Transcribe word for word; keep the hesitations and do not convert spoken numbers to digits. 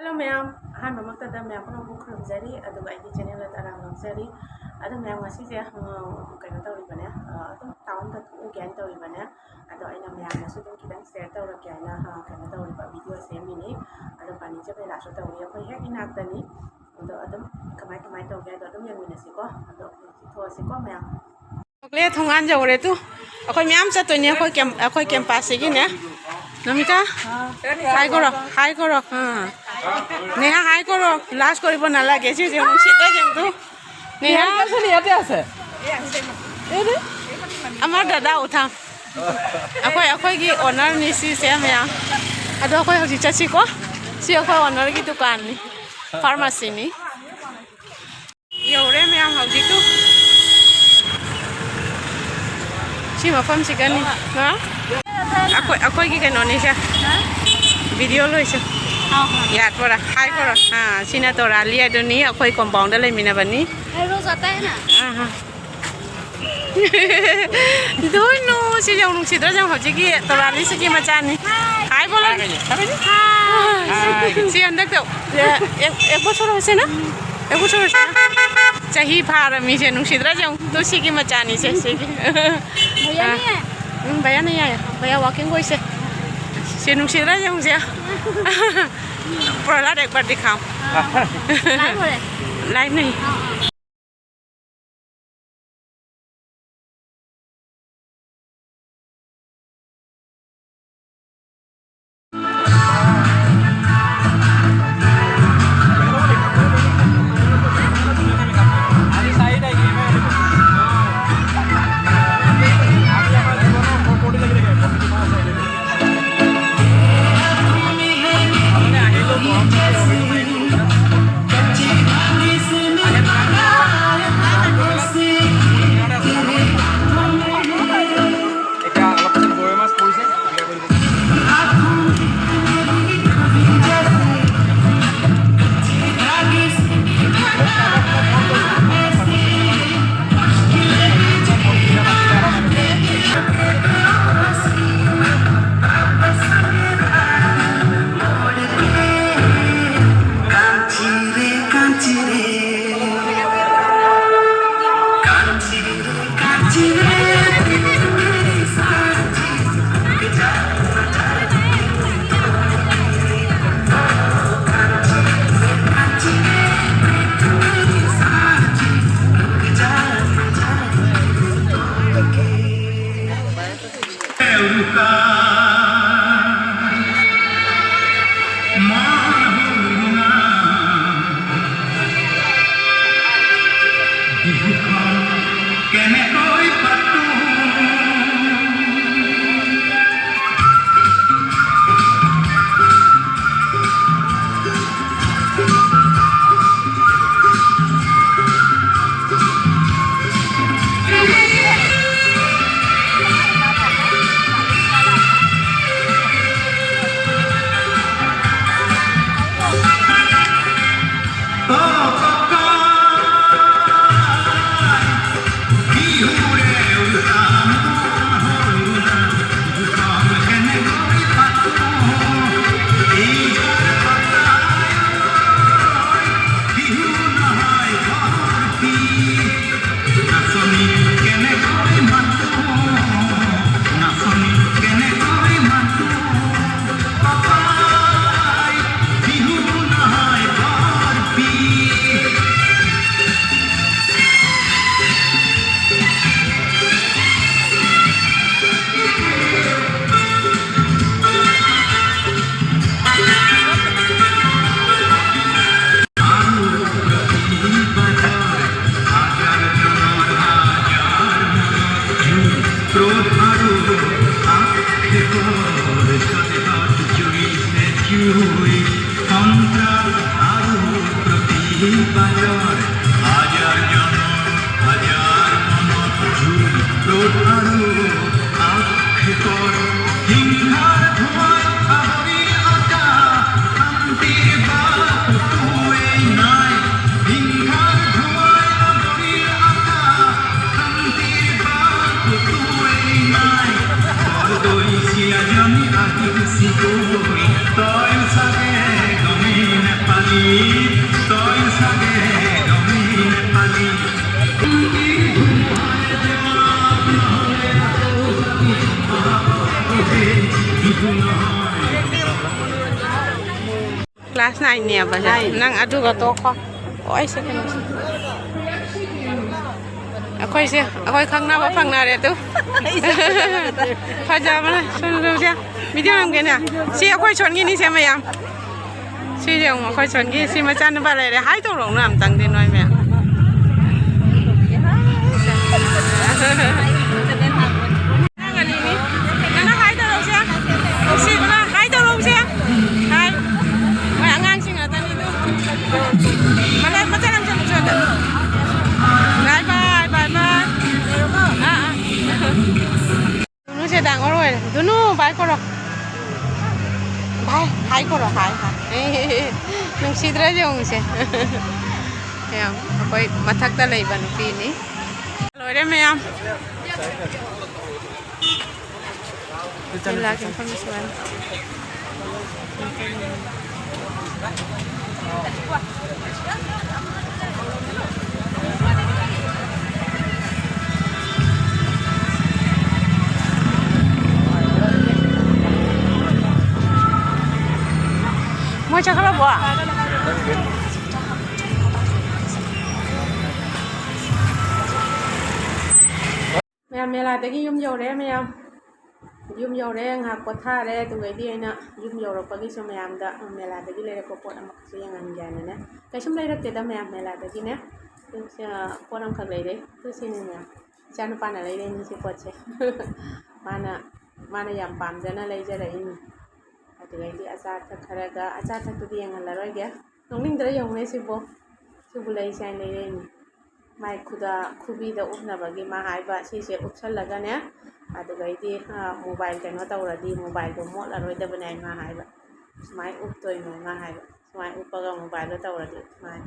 Hello ꯃꯌꯥꯝ, ꯑꯍꯥꯟꯕꯃꯛꯇꯗ ꯃꯌꯥꯝ ꯄꯨꯝꯅꯃꯛꯄꯨ ꯈꯨꯔꯨꯝꯖꯔꯤ, ꯑꯗꯨꯒ ꯑꯩꯒꯤ ꯆꯦꯅꯦꯜꯗ ꯇꯔꯥꯝꯅ ꯑꯣꯛꯆꯔꯤ꯫ ꯑꯗꯨ ꯃꯌꯥꯝ, ꯉꯁꯤꯁꯦ, ꯑ, ꯀꯩꯅꯣ ꯇꯧꯔꯤꯕꯅꯦ, ꯑ, ꯑꯗꯨꯝ ꯇꯥꯎꯟꯗ ꯊꯣꯛꯎꯒꯦ ꯍꯥꯏꯅ ꯇꯧꯔꯤꯕꯅꯦ꯫ ꯑꯗꯣ ꯑꯩꯅ ꯃꯌꯥꯝꯅꯁꯨ ꯑꯗꯨꯝ ꯈꯤꯇꯪ ꯁꯤꯌꯔ ꯇꯧꯔꯛꯀꯦ ꯍꯥꯏꯅ, ꯑ, ꯀꯩꯅꯣ ꯇꯧꯔꯤꯕ, ꯚꯤꯗꯤꯑꯣ ꯁꯦꯝꯃꯤꯅꯤ꯫ ꯑꯗꯣ ꯄꯥꯅꯤꯁꯦ ꯃꯦꯂꯥꯁꯨ ꯇꯧꯔꯤ, ꯑꯩꯈꯣꯏ ꯍꯦꯛ ꯏꯅꯥꯛꯇꯅꯤ꯫ ꯑꯗꯣ ꯑꯗꯨꯝ ꯀꯃꯥꯏ ꯀꯃꯥꯏ ꯇꯧꯒꯦ ꯍꯥꯏꯗꯣ ꯑꯗꯨꯝ ꯌꯦꯡꯃꯤꯟꯅꯁꯤꯀꯣ꯫ ꯑꯗꯣ ꯍꯧꯖꯤꯛ ꯊꯣꯛꯑꯁꯤꯀꯣ ꯃꯌꯥꯝ꯫ ꯊꯣꯛꯂꯛꯑꯦ, ꯊꯣꯡꯒꯥꯟ ꯌꯧꯔꯦ ꯇꯨ꯫ ꯑꯩꯈꯣꯏ ꯃꯌꯥꯝ ꯆꯠꯇꯣꯏꯅꯦ ꯑꯩꯈꯣꯏ ꯀꯦꯝ-, ꯑꯩꯈꯣꯏ ꯀꯦꯝꯄꯥꯁꯁꯤꯒꯤꯅꯦ꯫ ꯅꯃꯤꯇꯥ, ꯍꯥꯏ ꯀꯧꯔꯣ, ꯍꯥꯏ ꯀꯧꯔꯣ꯫ ꯑꯥ꯫ নেহা, হাই করো। লাজ কৰিব নালাগে। যে, যে, মুন্সিদা যেহেতু। নেহা। ইয়াতে আছে নি? ইয়াতে আছে। এই ৰে। আমাৰ দাদা উঠাম। ꯑꯩꯈꯣꯏ, ꯑꯩꯈꯣꯏꯒꯤ ꯑꯣꯅꯔꯅꯤ ꯁꯤꯁꯦ ꯃꯌꯥꯝ꯫ ꯑꯗꯣ ꯑꯩꯈꯣꯏ ꯍꯧꯖꯤꯛ ꯆꯠꯁꯤꯀꯣ꯫ ꯁꯤ ꯑꯩꯈꯣꯏ ꯑꯣꯅꯔꯒꯤ ꯗꯨꯀꯥꯟꯅꯤ꯫ ꯐꯥꯔꯃꯥꯁꯤꯅꯤ꯫ ꯌꯧꯔꯦ ꯃꯌꯥꯝ ꯍꯧꯖꯤꯛꯇꯨ꯫ ꯁꯤ ꯃꯐꯝꯁꯤꯒꯅꯤ꯫ ꯍꯥ? ꯑꯩꯈꯣꯏ, ꯑꯩꯈꯣꯏꯒꯤ ꯀꯩꯅꯣꯅꯤꯁꯦ꯫ ꯚꯤꯗꯤꯑꯣ ꯂꯣꯏꯁꯦ꯫ ꯌꯥꯠꯄꯣꯔꯥ? ꯍꯥꯏ ꯀꯧꯔꯣ꯫ ꯑꯥ, ꯁꯤꯅ ꯇꯣꯔꯥꯂꯤ ꯑꯗꯨꯅꯤ, ꯑꯩꯈꯣꯏ ꯀꯣꯝꯄꯥꯎꯟꯗ ꯂꯩꯃꯤꯟꯅꯕꯅꯤ꯫ ꯑꯥ, ꯑꯥ꯫ ꯗꯣꯏꯅꯣ, ꯁꯤ ꯌꯥꯝ ꯅꯨꯡꯁꯤꯗ꯭ꯔꯥ? ꯌꯥꯝ ꯍꯧꯖꯤꯛꯀꯤ ꯇꯣꯔꯥꯂꯤꯁꯤꯒꯤ ꯃꯆꯥꯅꯤ꯫ ꯍꯥꯏ ꯕꯣꯂꯣ꯫ ꯁꯤ ꯍꯟꯗꯛꯇ, ꯑꯦ, ꯑꯦ, ꯑꯦꯛ ꯕꯣꯁꯣꯔ ꯍꯣꯏꯁꯦꯅ? ꯑꯦꯛ ꯕꯣꯁꯣꯔ ꯍꯣꯏꯁꯦꯅ? ꯆꯍꯤ ꯐꯥꯔꯝꯃꯤꯁꯦ ꯅꯨꯡꯁꯤꯗ꯭ꯔꯥ? ꯌꯥꯝ ꯇꯨ ꯁꯤꯒꯤ ꯃꯆꯥꯅꯤꯁꯦ, ꯁꯤꯒꯤ꯫ भैया नहीं है। ꯎꯝ, भैया नहीं आया। भैया walking ꯑꯣꯏꯁꯦ꯫ ꯁꯤ ꯅꯨꯡꯁꯤꯗ꯭ꯔꯥ? ꯌꯥꯝꯁꯦ꯫ प्रहलाद एक बार दिखाओ। लाइव हो रहा है। लाइव नहीं। ᱵᱟᱡᱟᱨ ᱦᱟᱡᱟᱨ ᱡᱚᱱᱚᱢ, ᱦᱟᱡᱟᱨ ᱯᱚᱱᱚᱛ, ᱡᱷᱩᱲ ᱨᱳᱰ ᱟᱹᱨᱩ, ᱟᱠᱷᱮᱛᱚᱨ, ᱦᱤᱝᱠᱷᱟᱨ ᱫᱷᱩᱣᱟᱹᱭ ᱟᱵᱚᱨᱤ ᱟᱠᱟ, ᱠᱷᱟᱢᱛᱤ ᱵᱟᱯᱩ ᱛᱩᱭ ᱱᱟᱭ, ᱦᱤᱝᱠᱷᱟᱨ ᱫᱷᱩᱣᱟᱹᱭ ᱟᱵᱚᱨᱤ ᱟᱠᱟ, ᱠᱷᱟᱢᱛᱤ ᱵᱟᱯᱩ ᱛᱩᱭ ᱱᱟᱭ, ᱛᱚᱨ ᱫᱚᱭ ᱥᱤᱭᱟ ᱡᱟᱢᱤ ᱟᱹᱫᱤᱵᱟᱹᱥᱤ ᱠᱚ, ᱛᱚᱭ ᱥᱟᱜᱮ ᱫᱚᱢᱤ ᱱᱮᱯᱟᱞᱤ, ᱛᱚᱭ ᱥᱟᱜᱮ ᱫᱚᱢᱤ ᱱᱮᱯᱟᱞᱤ᱾ Class nine ꯅꯦꯕ ꯁꯦ꯫ Nine꯫ ꯅꯪ ꯑꯗꯨꯒ ꯇꯣꯛꯈꯣ꯫ ꯑꯣ, ꯑꯩꯁꯦ ꯀꯩꯅꯣꯁꯦ꯫ ꯑꯩꯈꯣꯏꯁꯦ, ꯑꯩꯈꯣꯏ ꯈꯪꯅꯕ ꯐꯪꯅꯔꯦ ꯑꯗꯨ꯫ ꯐꯖꯕꯅ ꯁꯨꯝ ꯁꯨꯝꯁꯦ꯫ Video ꯅꯝꯒꯦꯅꯦ꯫ ꯁꯤ ꯑꯩꯈꯣꯏ ꯁꯣꯟꯒꯤꯅꯤ ꯁꯦ ꯃꯌꯥꯝ꯫ ꯁꯤꯁꯦ ꯑꯃꯨꯛ ꯑꯩꯈꯣꯏ ꯁꯣꯟꯒꯤ ꯁꯤ ꯃꯆꯥꯅꯨꯄꯥ ꯂꯩꯔꯦ꯫ Hi ꯇꯧꯔꯛꯎꯅ ꯑꯝꯇꯪꯗꯤ ꯅꯣꯏ ꯃꯌꯥꯝ꯫ ꯑꯉꯥꯡ ꯑꯅꯤꯅꯤ꯫ ꯅꯪꯅ hi ꯇꯧꯔꯛꯎꯁꯦ꯫ ꯅꯨꯡꯁꯤꯕꯅ hi ꯇꯧꯔꯛꯎꯁꯦ꯫ Hi꯫ ꯃꯣꯏ ꯑꯉꯥꯡꯁꯤꯡ ꯉꯥꯛꯇꯅꯤ ꯑꯗꯨ꯫ ꯃꯊꯪ, ꯃꯊꯪ ꯑꯃ ꯆꯠꯂꯨꯁꯦ ꯑꯗ꯫ Bye bye, bye bye꯫ ꯑꯥ, ꯑꯥ꯫ ꯗꯨꯅꯨꯁꯦ ꯗꯥꯡꯉꯔꯣꯏꯔꯦ꯫ ꯗꯨꯅꯨ, bye ꯀꯧꯔꯣ꯫ Bye, hi ꯀꯧꯔꯣ, hi, hi꯫ ꯅꯨꯡꯁꯤꯗ꯭ꯔꯥ ꯌꯦꯡꯉꯨꯁꯦ꯫ ꯃꯌꯥꯝ, ꯑꯩꯈꯣꯏ ꯃꯊꯛꯇ ꯂꯩꯕ ꯅꯨꯄꯤꯅꯤ꯫ ꯂꯣꯏꯔꯦ ꯃꯌꯥꯝ꯫ ꯃꯦꯂꯥꯒꯤ ꯃꯐꯝꯁꯦ ꯁꯨꯃꯥꯏꯅ꯫ ꯃꯣꯏ ꯆꯠꯈ꯭ꯔꯕꯣ? ꯃꯌꯥꯝ, ꯃꯦꯂꯥꯗꯒꯤ ꯌꯨꯝ ꯌꯧꯔꯦ ꯃꯌꯥꯝ꯫ ꯌꯨꯝ ꯌꯧꯔꯦ, ꯉꯥꯏꯍꯥꯛ ꯄꯣꯊꯥꯔꯦ, ꯑꯗꯨꯒꯩꯗꯤ ꯑꯩꯅ ꯌꯨꯝ ꯌꯧꯔꯛꯄꯒꯤꯁꯨ ꯃꯌꯥꯝꯗ ꯃꯦꯂꯥꯗꯒꯤ ꯂꯩꯔꯛꯄ ꯄꯣꯠ ꯑꯃꯈꯛꯁꯨ ꯌꯦꯡꯍꯟꯒꯦ ꯍꯥꯏꯅꯅꯦ꯫ ꯀꯩꯁꯨꯝ ꯂꯩꯔꯛꯇꯦꯗ ꯃꯌꯥꯝ, ꯃꯦꯂꯥꯗꯒꯤꯅꯦ꯫ ꯑꯗꯨ ꯁꯤ, ꯑ, ꯄꯣꯠ ꯑꯃꯈꯛ ꯂꯩꯔꯦ꯫ ꯑꯗꯨ ꯁꯤꯅꯤ ꯃꯌꯥꯝ꯫ ꯏꯆꯥꯅꯨꯄꯥꯅ ꯂꯩꯔꯛꯏꯅꯤ ꯁꯤ ꯄꯣꯠꯁꯦ꯫ ꯃꯥꯅ, ꯃꯥꯅ ꯌꯥꯝ ꯄꯥꯝꯖꯅ ꯂꯩꯖꯔꯛꯏꯅꯤ꯫ ꯑꯗꯨꯗꯩꯗꯤ ꯑꯆꯥ ꯑꯊꯛ ꯈꯔꯒ, ꯑꯆꯥ ꯑꯊꯛꯇꯨꯗꯤ ꯌꯦꯡꯍꯜꯂꯔꯣꯏꯒꯦ꯫ ꯅꯣꯛꯅꯤꯡꯗ꯭ꯔꯥ ꯌꯦꯡꯉꯨꯅꯦ ꯁꯤꯕꯣ꯫ ꯇꯨꯕꯨ ꯂꯩꯁꯦ ꯍꯥꯏꯅ ꯂꯩꯔꯛꯏꯅꯤ꯫ ꯃꯥꯏ ꯈꯨꯗꯥ ꯈꯨꯕꯤꯗ ꯎꯞꯅꯕꯒꯤ ꯃꯥ ꯍꯥꯏꯕ ꯁꯤꯁꯦ ꯎꯞꯁꯜꯂꯒꯅꯦ, ꯑꯗꯨꯒꯩꯗꯤ ꯃꯣꯕꯥꯏꯜ ꯀꯩꯅꯣ ꯇꯧꯔꯗꯤ ꯃꯣꯕꯥꯏꯜꯗꯣ ꯃꯣꯠꯂꯔꯣꯏꯗꯕꯅꯦ ꯍꯥꯏꯅ ꯃꯥ ꯍꯥꯏꯕ꯫ ꯁꯨꯃꯥꯏꯅ ꯎꯞꯇꯣꯏꯅꯦ ꯃꯥ ꯍꯥꯏꯕ꯫ ꯁꯨꯃꯥꯏꯅ ꯎꯞꯄꯒ ꯃꯣꯕꯥꯏꯜꯗꯣ ꯇꯧꯔꯗꯤ ꯁꯨꯃꯥꯏꯅ